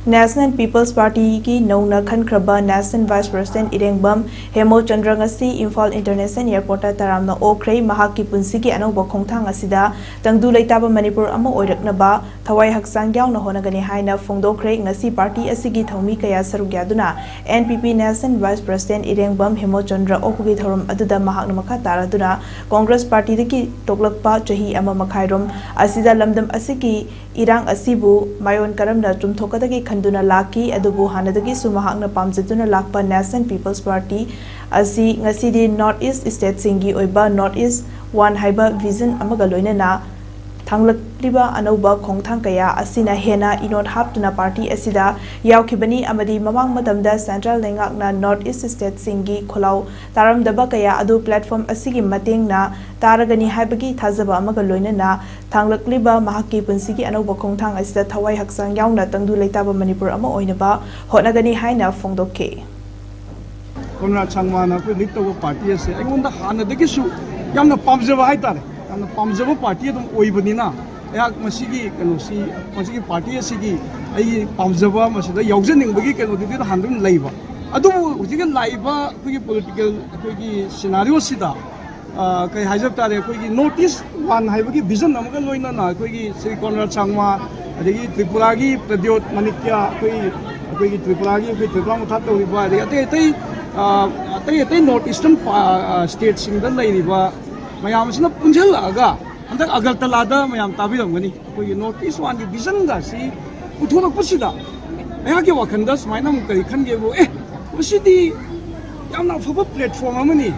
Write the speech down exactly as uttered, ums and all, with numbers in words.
National People's Partyꯒꯤ ꯅꯧꯅ ꯈꯟꯈ꯭ꯔꯕ National Vice President ꯏꯔꯦꯡꯕꯝ ꯍꯦꯃꯣꯆꯟꯗ꯭ꯔ ꯉꯁꯤ Imphal International Airportꯇ ꯇꯔꯥꯝꯅ ꯑꯣꯛꯈ꯭ꯔꯦ꯫ ꯃꯍꯥꯛꯀꯤ ꯄꯨꯟꯁꯤꯒꯤ ꯑꯅꯧꯕ ꯈꯣꯡꯊꯥꯡ ꯑꯁꯤꯗ ꯇꯪꯗꯨ ꯂꯩꯇꯥꯕ ꯃꯅꯤꯄꯨꯔ ꯑꯃ ꯑꯣꯏꯔꯛꯅꯕ ꯊꯋꯥꯏ ꯍꯛꯆꯥꯡ ꯌꯥꯎꯅ ꯍꯣꯠꯅꯒꯅꯤ ꯍꯥꯏꯅ ꯐꯣꯡꯗꯣꯛꯈ꯭ꯔꯦ꯫ ꯉꯁꯤ party ꯑꯁꯤꯒꯤ ꯊꯧꯃꯤ ꯀꯌꯥ ꯁꯔꯨꯛ ꯌꯥꯗꯨꯅ N P P National Vice President ꯏꯔꯦꯡꯕꯝ ꯍꯦꯃꯣꯆꯟꯗ꯭ꯔ ꯑꯣꯛꯄꯒꯤ ꯊꯧꯔꯝ ꯑꯗꯨꯗ ꯃꯍꯥꯛꯅ ꯃꯈꯥ ꯇꯥꯔꯗꯨꯅ Congress Partyꯗꯒꯤ ꯇꯣꯛꯂꯛꯄ ꯆꯍꯤ ꯑꯃ ꯃꯈꯥꯏꯔꯣꯝ ꯑꯁꯤꯗ ꯂꯝꯗꯝ ꯑꯁꯤꯒꯤ ꯏꯔꯥꯡ ꯑꯁꯤꯕꯨ ꯃꯥꯏꯑꯣꯟ ꯀꯔꯝꯅ ꯆꯨꯝꯊꯣꯛꯀꯗꯒꯦ ꯈꯟꯗꯨꯅ ꯂꯥꯛꯈꯤ꯫ ꯑꯗꯨꯕꯨ ꯍꯥꯟꯅꯗꯒꯤꯁꯨ ꯃꯍꯥꯛꯅ ꯄꯥꯝꯖꯗꯨꯅ ꯂꯥꯛꯄ National People's Party ꯑꯁꯤ ꯉꯁꯤꯗꯤ North East stateꯁꯤꯡꯒꯤ ꯑꯣꯏꯕ North East One ꯍꯥꯏꯕ vision ꯑꯃꯒ ꯂꯣꯏꯅꯅ ꯊꯥꯡꯂꯛꯂꯤꯕ ꯑꯅꯧꯕ ꯈꯣꯡꯊꯥꯡ ꯀꯌꯥ ꯑꯁꯤꯅ ꯍꯦꯟꯅ ꯏꯅꯣꯠ ꯍꯥꯞꯇꯨꯅ party ꯑꯁꯤꯗ ꯌꯥꯎꯈꯤꯕꯅꯤ ꯑꯃꯗꯤ ꯃꯃꯥꯡ ꯃꯇꯝꯗ central ꯂꯩꯉꯥꯛꯅ North East stateꯁꯤꯡꯒꯤ ꯈꯣꯜꯂꯥꯎ ꯇꯥꯔꯝꯗꯕ ꯀꯌꯥ ꯑꯗꯨ platform ꯑꯁꯤꯒꯤ ꯃꯇꯦꯡꯅ ꯇꯥꯔꯒꯅꯤ ꯍꯥꯏꯕꯒꯤ ꯊꯥꯖꯕ ꯑꯃꯒ ꯂꯣꯏꯅꯅ ꯊꯥꯡꯂꯛꯂꯤꯕ ꯃꯍꯥꯛꯀꯤ ꯄꯨꯟꯁꯤꯒꯤ ꯑꯅꯧꯕ ꯈꯣꯡꯊꯥꯡ ꯑꯁꯤꯗ ꯊꯋꯥꯏ ꯍꯛꯆꯥꯡ ꯌꯥꯎꯅ ꯇꯪꯗꯨ ꯂꯩꯇꯥꯕ ꯃꯅꯤꯄꯨꯔ ꯑꯃ ꯑꯣꯏꯅꯕ ꯍꯣꯠꯅꯒꯅꯤ ꯍꯥꯏꯅ ꯐꯣꯡꯗꯣꯛꯈꯤ꯫ ꯀꯣꯟꯔꯥꯗ ꯁꯪꯃꯥꯅ ꯑꯩꯈꯣꯏ lead ꯇꯧꯕ party ꯑꯁꯦ ꯑꯩꯉꯣꯟꯗ ꯍꯥꯟꯅꯗꯒꯤꯁꯨ ꯌꯥꯝꯅ ꯄꯥꯝꯖꯕ ꯍꯥꯏꯇꯥꯔꯦ, ꯌꯥꯝꯅ ꯄꯥꯝꯖꯕ party ꯑꯗꯨꯝ ꯑꯣꯏꯕꯅꯤꯅ ꯑꯩꯍꯥꯛ ꯃꯁꯤꯒꯤ ꯀꯩꯅꯣꯁꯤ, ꯃꯁꯤꯒꯤ party ꯑꯁꯤꯒꯤ ꯑꯩꯒꯤ ꯄꯥꯝꯖꯕ, ꯃꯁꯤꯗ ꯌꯥꯎꯖꯅꯤꯡꯕꯒꯤ ꯀꯩꯅꯣꯗꯨꯗꯤ ꯍꯥꯟꯅ ꯑꯗꯨꯝ ꯂꯩꯕ꯫ ꯑꯗꯨꯕꯨ ꯍꯧꯖꯤꯛꯀꯤ ꯂꯥꯛꯏꯕ ꯑꯩꯈꯣꯏꯒꯤ political ꯑꯩꯈꯣꯏꯒꯤ scenarioꯁꯤꯗ ꯑ, ꯀꯩ ꯍꯥꯏꯖꯕ ꯇꯥꯔꯦ, ꯑꯩꯈꯣꯏꯒꯤ North East One ꯍꯥꯏꯕꯒꯤ vision ꯑꯃꯒ ꯂꯣꯏꯅꯅ ꯑꯩꯈꯣꯏꯒꯤ ꯁ꯭ꯔꯤ ꯀꯣꯟꯔꯥꯗ ꯁꯪꯃꯥ, ꯑꯗꯒꯤ ꯇ꯭ꯔꯤꯄꯨꯔꯥꯒꯤ ꯄ꯭ꯔꯗ꯭ꯌꯣꯠ ꯃꯥꯅꯤꯛꯌꯥ, ꯑꯩꯈꯣꯏ, ꯑꯩꯈꯣꯏꯒꯤ ꯇ꯭ꯔꯤꯄꯨꯔꯥꯒꯤ ꯑꯩꯈꯣꯏ ꯇ꯭ꯔꯤꯄꯨꯔꯥ ꯃꯣꯊꯥ ꯇꯧꯔꯤꯕ, ꯑꯗꯒꯤ ꯑꯇꯩ ꯑꯇꯩ, ꯑ, ꯑꯇꯩ ꯑꯇꯩ North Eastern ꯄꯥ-, ꯑ, stateꯁꯤꯡꯗ ꯂꯩꯔꯤꯕ ꯃꯌꯥꯝ ꯑꯁꯤꯅ ꯄꯨꯟꯁꯤꯜꯂꯛꯑꯒ ꯍꯟꯗꯛ ꯑꯒꯔꯇꯂꯥꯗ ꯃꯌꯥꯝ ꯇꯥꯕꯤꯔꯝꯒꯅꯤ, ꯑꯩꯈꯣꯏꯒꯤ North East Oneꯒꯤ visionꯒ ꯑꯁꯤ ꯄꯨꯊꯣꯔꯛꯄꯁꯤꯗ ꯑꯩꯍꯥꯛꯀꯤ ꯋꯥꯈꯜꯗ ꯁꯨꯃꯥꯏꯅ ꯑꯃꯨꯛ ꯀꯔꯤ ꯈꯟꯒꯦꯕꯨ, ꯑꯦ, ꯃꯁꯤꯗꯤ ꯌꯥꯝꯅ ꯑꯐꯕ platform ꯑꯃꯅꯤ꯫